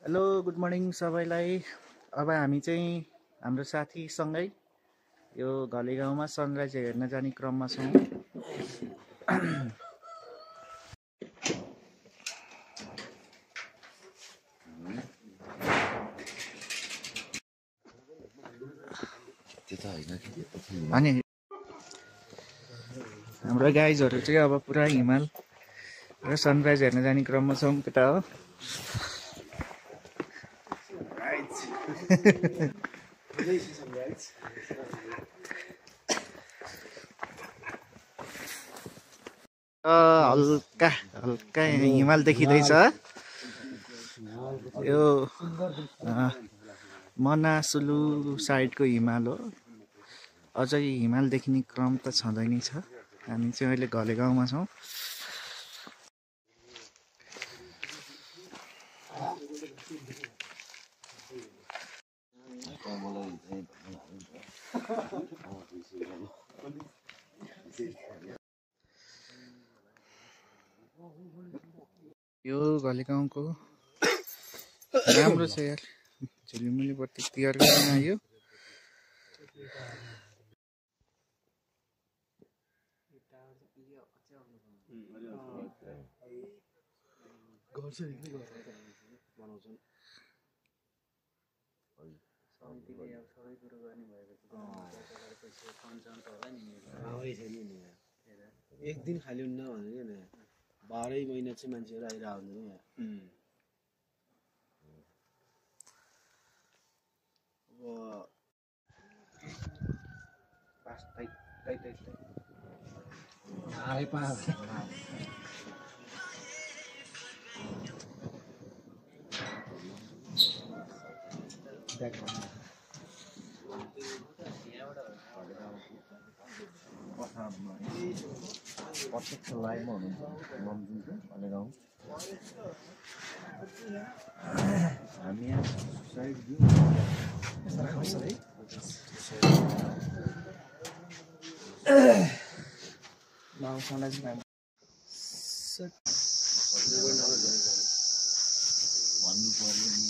Hello good morning सबैलाई। अब हामी चाहिँ हाम्रो साथीसँगै यो घले गाउँमा सनराइज हेर्न जाने क्रममा छौँ। अनि हाम्रो गाइजहरू चाहिँ अब पुरा हिमाल र सनराइज हेर्न जाने क्रममा छौँ केटा हो। हल्का हल्का हिमाल देखिँदैछ। यो मनासुलु साइडको हिमाल हो। अझै हिमाल देखिने क्रम त छँदै नै छ। हामी चाहिँ अहिले घले गाउँमा छौँ। यो घले गाउँको राम्रो छ यार। झिलिमिलीपट्टि तिहार गर्न आयो। एक दिन खाली हुन्न भने नि 12 महिना चाहिँ मान्छेहरु आइरा हुँदैन यहाँ। अब पास टाइट टाइट टाइट हालै पास प्रत्यक्ष लाइभमा हुनुहुन्छ मम्जुङको घले गाउँ। हामी यहाँ साइड दिउँ भन्नु पर्यो नि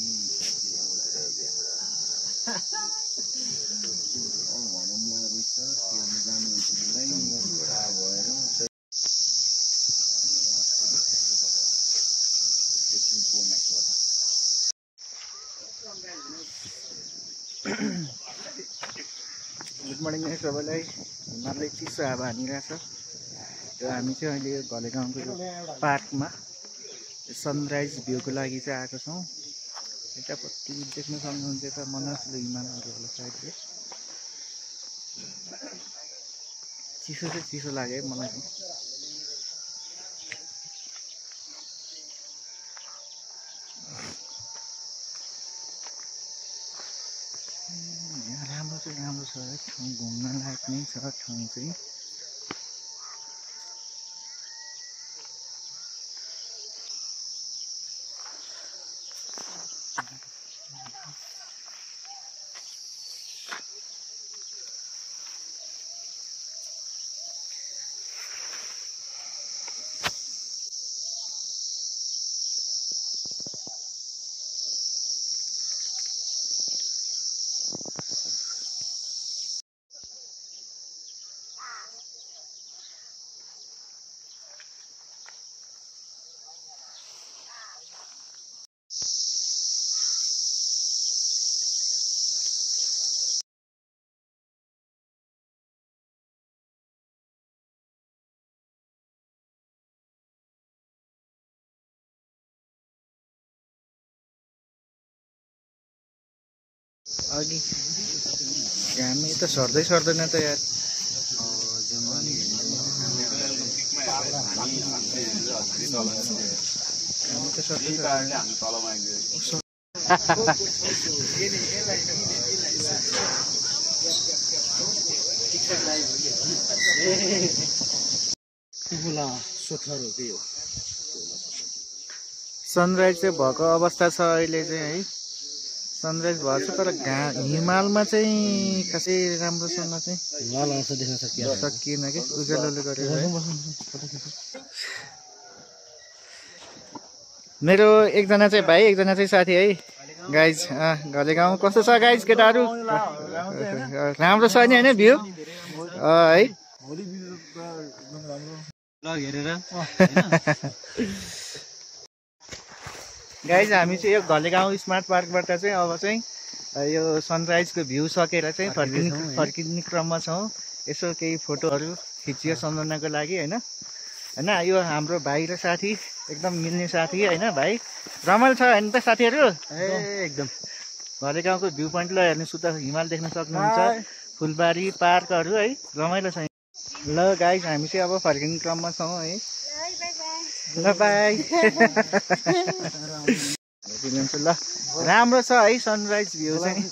भनौँला रहेछ त्यो जानुहुन्छ भएर गुड मर्निङ सबैलाई। हिमालले चिसो हावा हानिरहेछ। र हामी चाहिँ अहिले घले गाउँको पार्कमा सनराइज भ्यूको लागि चाहिँ आएको छौँ। यतापट्टि देख्न सक्नुहुन्छ यता मनासुलु हिमालहरू होला साइडले। चिसो चाहिँ चिसो लाग्यो है मलाई। राम्रो चाहिँ राम्रो छ है ठाउँ, घुम्न लायक नै छ ठाउँ चाहिँ। अघि घामै त सर्दै सर्दैन त यार। सनराइज चाहिँ भएको अवस्था छ अहिले चाहिँ है। सनराइज भएको छ तर हिमालमा चाहिँ खासै राम्रोसँग चाहिँ सकिएन कि उज्यालोले गरेर। मेरो एकजना चाहिँ भाइ एकजना चाहिँ साथी है गाइज घले गाउँ कस्तो छ गाइज केटाहरू राम्रो छ नि होइन भ्यू है गाइज हामी चाहिँ यो घले गाउँ स्मार्ट पार्कबाट चाहिँ अब चाहिँ यो सनराइजको भ्यू सकेर चाहिँ फर्किने क्रममा छौँ यसो केही फोटोहरू खिचियो सम्झनाको लागि होइन होइन यो हाम्रो भाइ र साथी एकदम मिल्ने साथी होइन भाइ रमाइलो छ होइन त साथीहरू एकदम घले गाउँको भ्यू पोइन्टलाई हेर्नुहोस् उता हिमाल देख्न सक्नुहुन्छ फुलबारी पार्कहरू है रमाइलो छ ल गाइज हामी चाहिँ अब फर्किने क्रममा छौँ है ल बाई ल राम्रो छ है सनराइज भ्यू चाहिँ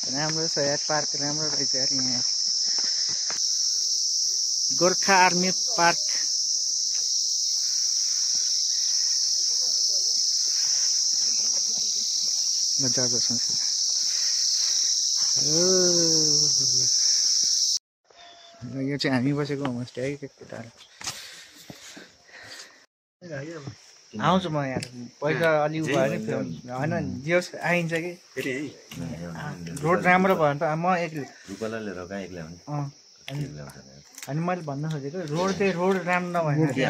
राम्रो छ यार पार्क राम्रो रहेछ यार यहाँ गोर्खा आर्मी पार्क मजाको छ यो चाहिँ हामी बसेको होमस्टे है केटाहरू आउँछु म यहाँ पैसा अलि भयो नि होइन दियोस् आइन्छ कि रोड राम्रो भयो भने त म एक्लै अनि मैले भन्न खोजेको रोड चाहिँ रोड राम्रो नभएर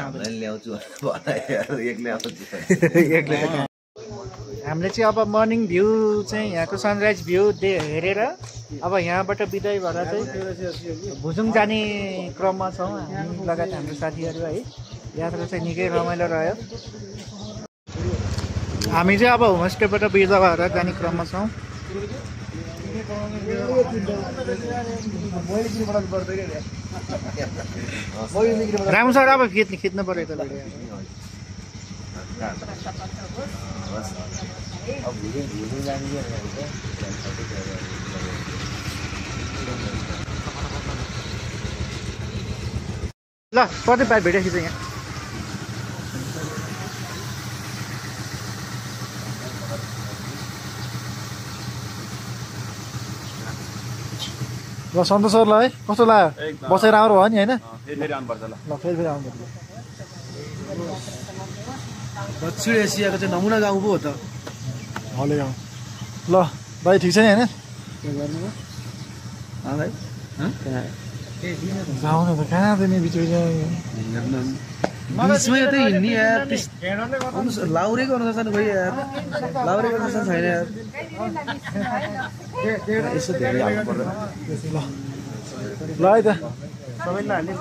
हामीले चाहिँ अब मर्निङ भ्यू चाहिँ यहाँको सनराइज भ्यू हेरेर अब यहाँबाट बिदाई भएर चाहिँ भुजुङ जाने क्रममा छौँ हामी लगायत हाम्रो साथीहरू है यात्रा चाहिँ निकै रमाइलो रह्यो हामी चाहिँ अब होमस्टेबाट बिदा भएर जाने क्रममा छौँ राम्रो छ अब खिच्नु पऱ्यो त ल प्रदीप भाइ भेटेको छ यहाँ ल सन्तोष सरलाई कस्तो लाग्यो बसाइ राम्रो भयो नि होइन ल फेरि आउनुपर्छ दक्षिण एसियाको चाहिँ नमुना गाउँ पो हो त हले गाउँ ल भाइ ठिक छ नि होइन जाउँ न त कहाँ जाने बिच बिचमा यतै हिँड्ने यार लाउरे गर्न सक्छ खोइ यार लाउरे गर्न सक्छ छैन यार यसो धेरै हाल्नु पर्दैन ल है त सबैलाई हाल्ने